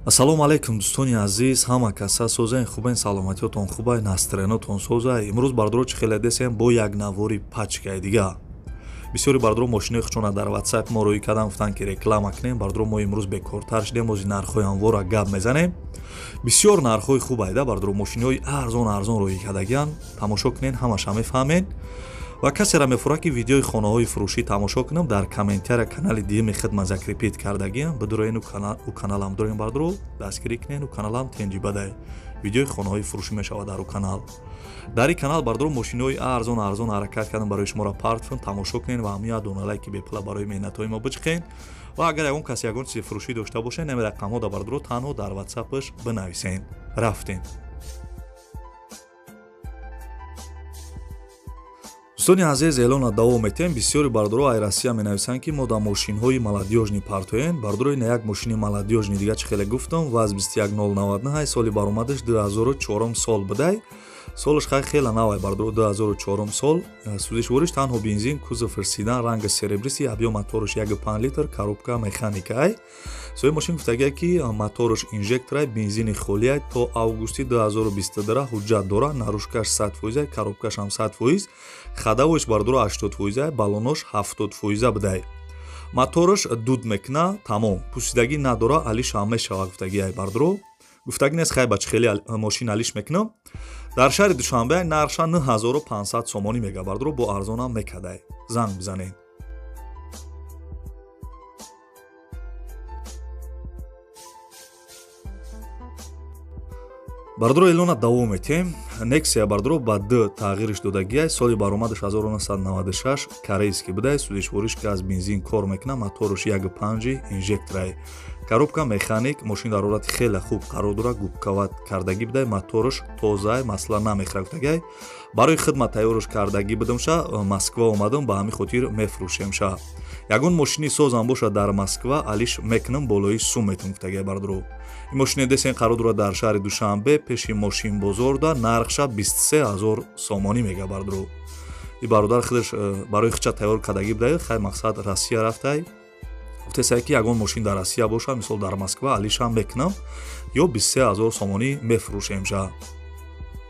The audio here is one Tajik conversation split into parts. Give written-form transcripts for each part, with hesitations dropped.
Ассалому алайкум, дӯстони азиз, ҳама каса созен, хубен, саломатиётон хубай, настроениятон созай. Имрӯз бардоро чӣ хеле десем бо як навори пачкаи дига. Бисёри бардоро мошинои худшона дар WhatsApp мо рӯй кардам, гуфтанд ки реклама кунем. Бардоро мо имрӯз бекортар шудем, ози нархҳои анворро гап мезанем. Бисёр нархҳои хуб айда бардоро, мошинои арзон арзон рӯй кардагиан. Тамошо кунен, ҳамаша мефаҳмен. Ва касеро мефурад ки видеои хонаҳои фурӯшӣ тамошо кунам, дар комментария канали дуюми хидмат закрепить кардагиам, бидуроен ӯ каналам дорем бардоро, дастгирӣ кунен, ӯ каналам тенҷибадай. Видеои хонаҳои фурӯшӣ мешавад дар ӯ канал. Дар ин канал бардоро мошинои арзон арзон ҳаракат кардам барои шуморо партфон, тамошо кунен ва ҳамин дона лайки бепула барои меҳнатҳои мо бичиқен. Ва агар ягон кас ягон чизи фурӯшӣ дошта бошед, ҳамин рақамҳо да бардоро танҳо дар WhatsApp-аш бинависен. Рафтем. Дӯстони азиз, эълона давом метем. Бисёри бардоро ай Россия менависанд, ки мо дар мошинҳои молодёжный партоем. Бардоро ина як мошини молодёжный дига чӣ хеле гуфтам, ВАЗ 21099, соли баромадаш 2004 сол будай. Солаш хай хеле навай бардоро, 2004 сол. Сӯзишвориш танҳо бензин, кузов седан, ранги серебристый, объём мотораш 1.5 литр, коробка механикай. Соҳиби мошин гуфтагия ки мотораш инжекторай, бензини холиай, то августи 2022 ҳуҷҷат дора, наружкаш 100%, коробкаш ҳам 100%, ходовойш бардоро 80%, баллонош 70% будай. Мотораш дуд мекуна, тамом, пусидагӣ надора, алиш ҳам мешава гуфтагиай бардоро. Гуфтагӣ нест хай ба чӣ хеле мошин алиш мекунам. Дар шаҳри Душанбе нархша 9500 сомонӣ мега бардоро, бо арзонам мекадай. Занг бизанед. Бардоро эълона давом метем. Нексия бардоро ба Д тағйириш додагиай, соли баромадаш 1996, корейский будай, сӯзишвориш газ бензин кор мекуна, мотораш 1.5 инжекторай. Коробка механик, мошин дар ҳолати хеле хуб қарор дорад, губкават кардагӣ будай, мотораш тозаай, масъала намехӯрад гуфтагиай. Барои хидмат тайёрш кардагӣ будамша, Москва омадам, ба ҳамин хотир мефурӯшемша. Ягон мошини созам бошад дар Москва, алиш мекунам, болои сум метум гуфтагиай бардоро. Ин мошине десен қарор дорад дар шаҳри Душанбе, пеши мошинбозорда, нархша 23000 сомонӣ мега бардоро. Ин бародар худаш барои худша тайёр кардагӣ будай, хай мақсад Россия рафтай. Гуфтесай ки ягон мошин дар Россия бошад, мисол дар Москва, алишам мекунам ё 23000 сомонӣ мефурӯшемша.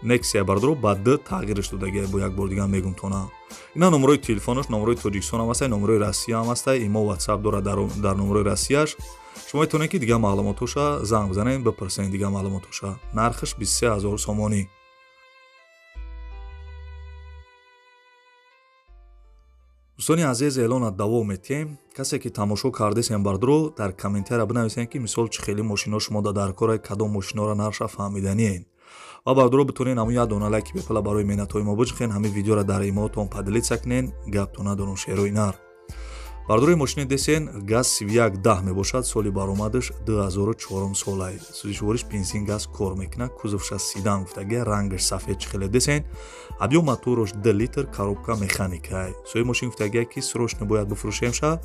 Нексия бардоро ба Д тағйирш додагиай, бо як бор дига мегум тона. Ина номерои телефонаш, номерои Тоҷикистон ҳам ҳастай, номерои Россия ҳам ҳастай, имо WhatsApp дорад дар номерои Россияш. Шумо метавонед ки дига маълумотоша занг бизанед, бипурсед дига маълумотоша. Нархаш 23000 сомонӣ. Дӯстони азиз, эълона давом метиҳем. Касе ки тамошо кардесем бардоро, дар комментария бинависед ки мисол чӣ хеле мошино шумо дар кора, кадом мошиноро нархша фаҳмиданиен. Ва бардоро битонед ҳамун як дона лайки бепула барои меҳнатҳои мо биҷиқен, ҳамин видеоро дар имоотон поделиться кунен, гаптон надорум шерои нар. Бардорои мошини десен ГАЗ 3110 мебошад, соли баромадаш 2004 солай. Сӯзишвориш бензин газ кор мекунад, кузовша седан гуфтагия, рангаш сафед чӣ хеле десен, объём мотораш 2 литр, коробка механикай. Соҳиби мошин гуфтагия ки срочно бояд бифурӯшемша,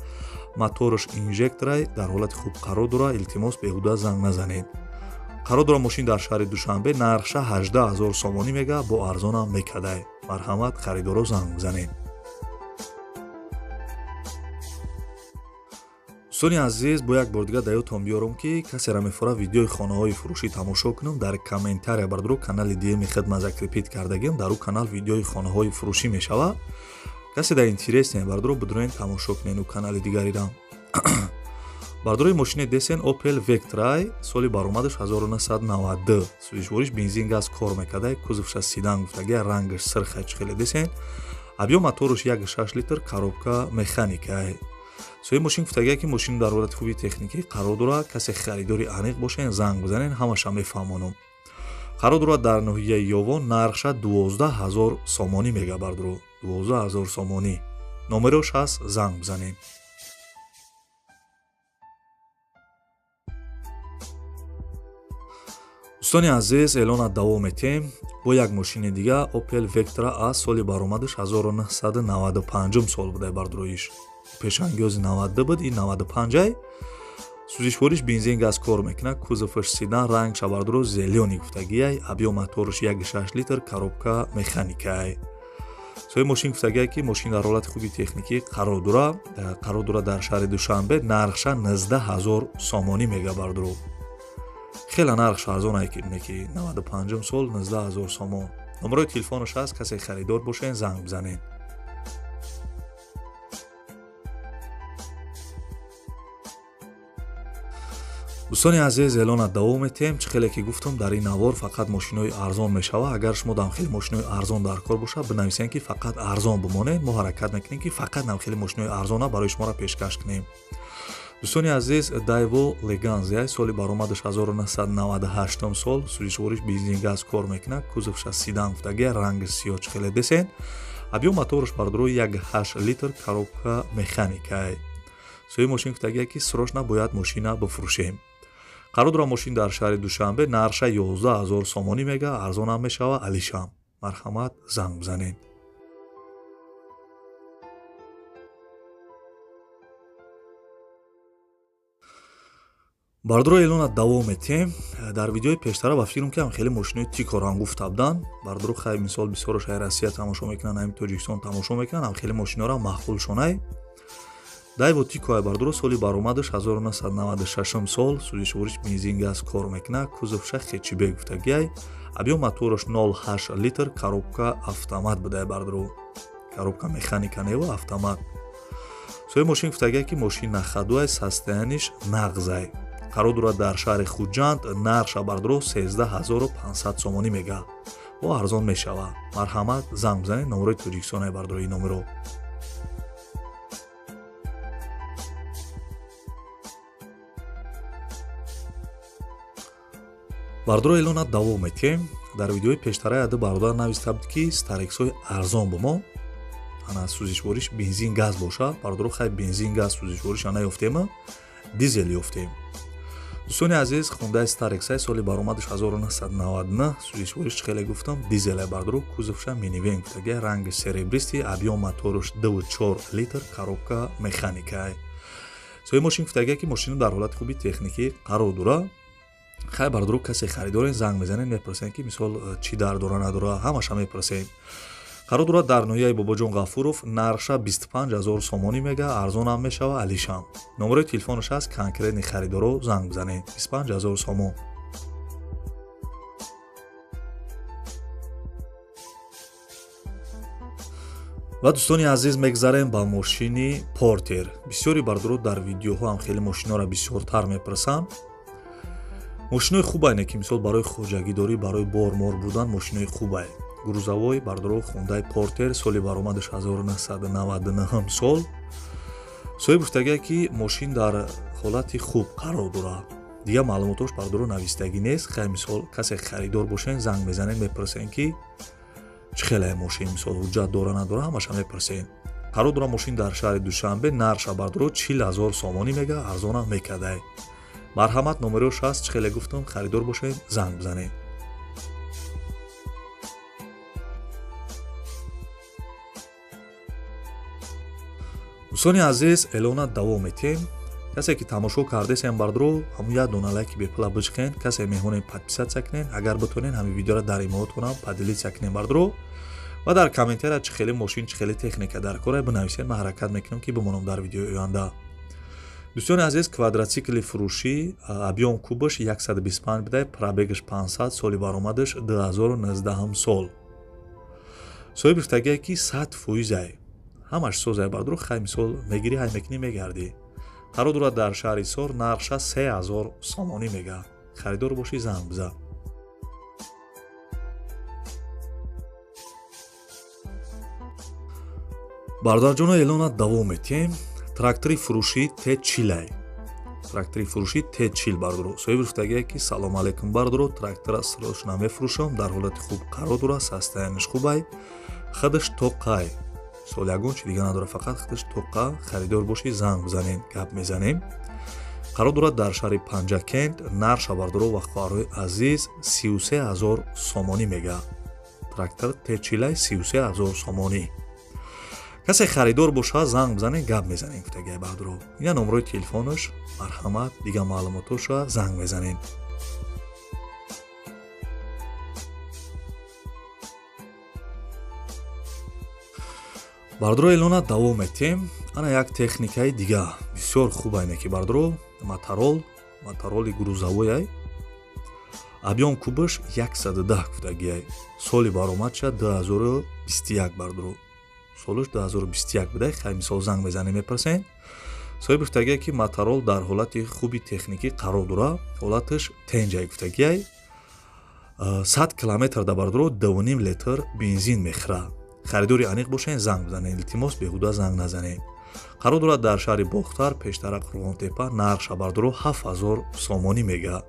мотораш инжекторай, дар ҳолати хуб қарор дорад, илтимос беҳуда занг назанед. Қарор дорад мошин дар шаҳри Душанбе, нархша 18000 сомонӣ мега, бо арзонам мекадай. Марҳамат, харидоро занг бизанед. Дӯстони азиз, бо як бор дига дар ёдтон биёрам ки касеро мефурад видеои хонаҳои фурӯшӣ тамошо кунам, дар комментария бардоро канали дуюми хидмат закрепить кардагиам, дар ӯ канал видеои хонаҳои фурӯшӣ мешавад. Касе дар интересне бардоро бидуроен тамошо кунен ӯ канали дигарирам. Бардорои мошини десен Opel Vectra, соли баромадаш 1992, сӯзишвориш бензин газ кор мекардай, кузовша седан гуфтагия, рангаш сирхай чӣ хеле десен, объём мотораш 1.6 литр, коробка механикай. Соҳиби мошин гуфтагия ки мошин дар ҳолати хуби техникӣ қарор дорад, касе харидори аниқ бошен занг бизанен, ҳамаша мефаҳмонам. Қарор дорад дар ноҳияи Ёвон, нархша 12000 сомонӣ мега бардоро, 12000 сомонӣ. Номерош ҳаст, занг бизанен. Дӯстони азиз, эълона давом метиҳем бо як мошини дига Opel Vectra A, соли баромадаш 1995 сол будай бардороиш. Пешангёзи 92 буд, ин 95-ай. Сӯзишвориш бензин газ кор мекунад, кузоваш седан, рангша бардоро зелёный гуфтагиай, объём мотораш 1.6 литр, коробка механикай. Соҳиби мошин гуфтагиай ки мошин дар ҳолати хуби техникӣ қарор дорад, қарор дорад дар шаҳри Душанбе, нархша 19000 сомонӣ мега бардоро. Хеле нархш арзон ай ки 95 сол 19000 сомон. Номерои телефонаш ҳаст, касе харидор бошен занг бизанед. Дӯстони азиз, эълона давом метиҳем. Чӣ хеле ки гуфтам, дар ин навор фақат мошинои арзон мешава. Агар шумо дам хеле мошинои арзон дар кор боша, бинависен ки фақат арзон бимонед. Мо ҳаракат мекунем ки фақат нам хеле мошинои арзона барои шуморо пешкаш кунем. Дӯстони азиз, Дайво Леганзия соли баромадаш 1998 сол, сӯзишвориш бензин газ кор мекунад, кузовша седан гуфтагия, ранги сиёҳ чӣ хеле десен. Объём мотораш бардорои 1.8 литр, коробка механикай. Соҳиби мошин гуфтагия ки срочно бояд мошина бифурӯшем. Қарор дорад мошин дар шаҳри Душанбе, нархша 11000 сомонӣ мега, арзонам мешава, алишам. Марҳамат, занг бизанед. Бардоро эълона давом метиҳем. Дар видеои пештара ба фикрам ки ҳам хеле мошинои Тикоро гуфта буданд. Бардоро хай мисол бисёро шаҳри Россия тамошо мекунанд, ҳамин Тоҷикистон тамошо мекунанд, ҳам хеле мошиноро маъқулшонай. Дайво Тико бардоро соли баромадаш 1996 сол, сӯзишвориш бензин газ кор мекунад, кузовша хэтчбек гуфтагиай, объём мотораш 0.8 литр, коробка автомат будай бардоро. Коробка механика нева, автомат. Соҳиби мошин гуфтагиай ки мошин нахадуай, состояниш нағзай. Қарор дорад дар шаҳри Хуҷанд, нархша бардоро 13500 сомонӣ мега. Бо арзон мешава. Марҳамат, занг бизанед, номерои Тоҷикистон бардоро ин номеро. Бардоро эълона давом метиҳем. Дар видеои пештара яде бародар нависта буд ки Старексҳои арзон бо мо, ана сӯзишвориш бензин газ боша. Бардоро хай бензин газ сӯзишвориша наёфтем, дизел ёфтем. Дӯстони азиз, Хондаи Старексай соли баромадаш 1999, сӯзишвориш хеле гуфтам, дизелай бардоро, кузовша минивен гуфтагия, ранги серебристый, объём мотораш 2.4 литр, коробка механикай. Соҳиби мошин гуфтагия ки мошина дар ҳолати хуби техникӣ қарор дорад. Хай бардоро, касе харидорен занг мезанен, мепурсен ки мисол чӣ дар дора надора, ҳамаша мепурсем. Қарор дорад дар ноҳияи Бобоҷон Ғафуров, нархша 25000 сомонӣ мега, арзонам мешава, алишам. Номерои телефонаш ҳаст, конкретни харидоро занг бизанед. 25000 сомон. Ва дӯстони азиз, мегзарем ба мошини Портер. Бисёри бардоро дар видеоҳо ҳам хеле мошиноро бисёртар мепурсанд. Мошинои хубай не ки мисол барои хоҷагидорӣ, барои бор-мор будан мошинои хубай. Грузовой бардоро Хондаи Портер соли баромадаш 1999 сол. Соҳиб гуфтагия ки мошин дар ҳолати хуб қарор дорад. Дигар маълумотош бардоро навистагӣ нест. Хай мисол касе харидор бошен занг мезанен, мепурсен ки чӣ хелае мошин, мисол ҳуҷҷат дора надора, ҳамаша мепурсен. Қарор дорад мошин дар шаҳри Душанбе, нархша бардоро 40000 сомонӣ мега, арзонам мекардай. Марҳамат, номерош ҳаст, чӣ хеле гуфтам, харидор бошед занг бизанед. Дӯстони азиз, эълона давом метиҳем. Касе ки тамошо кардесем бардоро, ҳамун як дона лайки бепула бичиқен, касе меҳмонем подписаться кунен, агар битонен ҳамин видеоро дар имоотонам поделиться кунен бардоро ва дар комментария чӣ хеле мошин, чӣ хеле техника дар кора бинависен. Ман ҳаракат мекунам ки бимонам дар видеои оянда. Дӯстони азиз, квадратсикли фурӯшӣ, объём кубаш 125 бидай, пробегаш 500, соли баромадаш 2019 сол. Соҳиби гуфтагие ки 100% ай. Ҳамаш созай бардоро, хай мисол мегирӣ, ҳай мекунӣ, мегардӣ. Қарор дорад дар шаҳри Ҳисор, нархша 3000 сомонӣ мега. Харидор бошӣ занг бизан. Бародарҷоно, эълона давом метиҳем. Трактори фурӯшӣ Т40. Трактори фурӯшӣ Т40 бардоро. Соҳиби гуфтагие ки салом алейкум бардоро, трактора срочно мефурӯшам, дар ҳолати хуб қарор дорад, состояниш хубай, худаш тоқай. Сол ягон чи дига надорад, фақат худаш тоқа. Харидор бошӣ занг бизанед, гап мезанем. Қарор дорад дар шаҳри Панҷакент, нархша бардоро ва хоҳарои азиз 33000 сомонӣ мега. Трактор Т40 33000 сомонӣ. Касе харидор бошад занг бизанед, гап мезанем гуфтагиай бардоро. Ина номерои телефонаш, марҳамат, дигар маълумотоша занг мезанед. Бардоро, эълона давом метиҳем. Ана як техникаи дига бисёр хуб айне ки бардоро, моторол, мотороли грузовой ай. Объём кубаш 110 гуфтагиай. Соли баромадша 2021 бардуро. Солаш 2021 будай. Хай мисол занг мезанем мепурсен. Соҳиб гуфтагиай ки моторол дар ҳолати хуби техникӣ қарор дора. Ҳолаташ тенҷай гуфтагиай. 100 километр да бардуро 2,5 литр бензин мехӯра. Харидори аниқ бошен занг бизанед. Илтимос беҳуда занг назанед. Қарор дорад дар шаҳри Бохтар, пештара Қурғонтепа, нархша бардуро 7000 сомонӣ мега.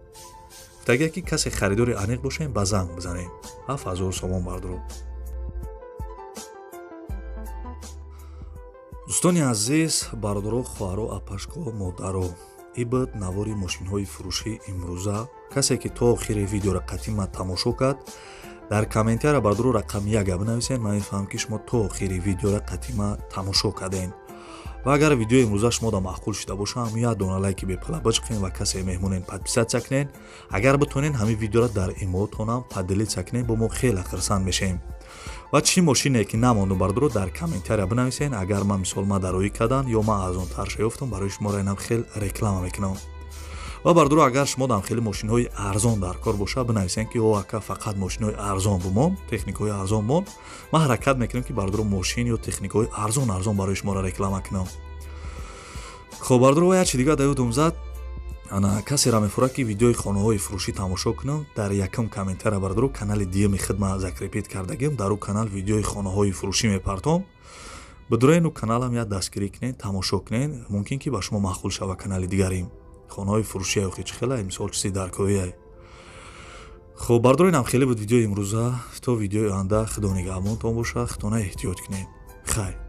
Гуфтагиай ки касе харидори аниқ бошен ба занг бизанед. 7000 сомон бардуро. Дӯстони азиз, бародаро, хоҳаро, апашко, модаро, ибад навори мошинҳои фурӯшӣ имрӯза. Касе ки то охири видеоро қатъиман тамошо кард, дар комментария бардоро рақами 1 бинависед. Ман мефаҳмам ки шумо то охири видеоро қатъиман тамошо кардед. Ва агар видеои имрӯза шумо да маъқул шуда боша, ҳам як дона лайки бепала бичиқен ва касе меҳмонен подписаться кунед. Агар битонед ҳамин видеоро дар имоотонам поделиться кунед, бо мо хеле хурсанд мешавем. Ва чӣ мошине ки намонду бардоро дар комментария бинависед. Агар ман мисол ма дароӣ кардан ё ман арзонтар шаёфтам, барои шуморо инам хел реклама мекунам. Ва бардоро агар шумо дам хеле мошинҳои арзон дар кор боша, бинависед ки о ака фақат мошинҳои арзон бумон, техникаҳои арзон бумон. Ман ҳаракат мекунам ки бардоро мошин ё техникаҳои арзон арзон барои шуморо реклама кунам. Хоб бардоро, ва як чи дигар даёдум зад. Ана касеро мефурад ки видеои хонаҳои фурӯшӣ тамошо кунам, дар якум комментария бардоро канали дуюми хидма закрепить кардагим. Дар ӯ канал видеои хонаҳои фурӯшӣ мепартом. Бидураен ӯ каналам як дастгирӣ кунед, тамошо кунед. Мумкин ки ба шумо маъқул шава канали дигарим. Хонаҳои фурӯшӣ охи чӣ хелай, мисол чизи даркориай. Хоб бардоро, инам хеле буд видеои имрӯза. То видеои оянда худо нигаҳбонтон боша, худона эҳтиёт кунед. Хайр.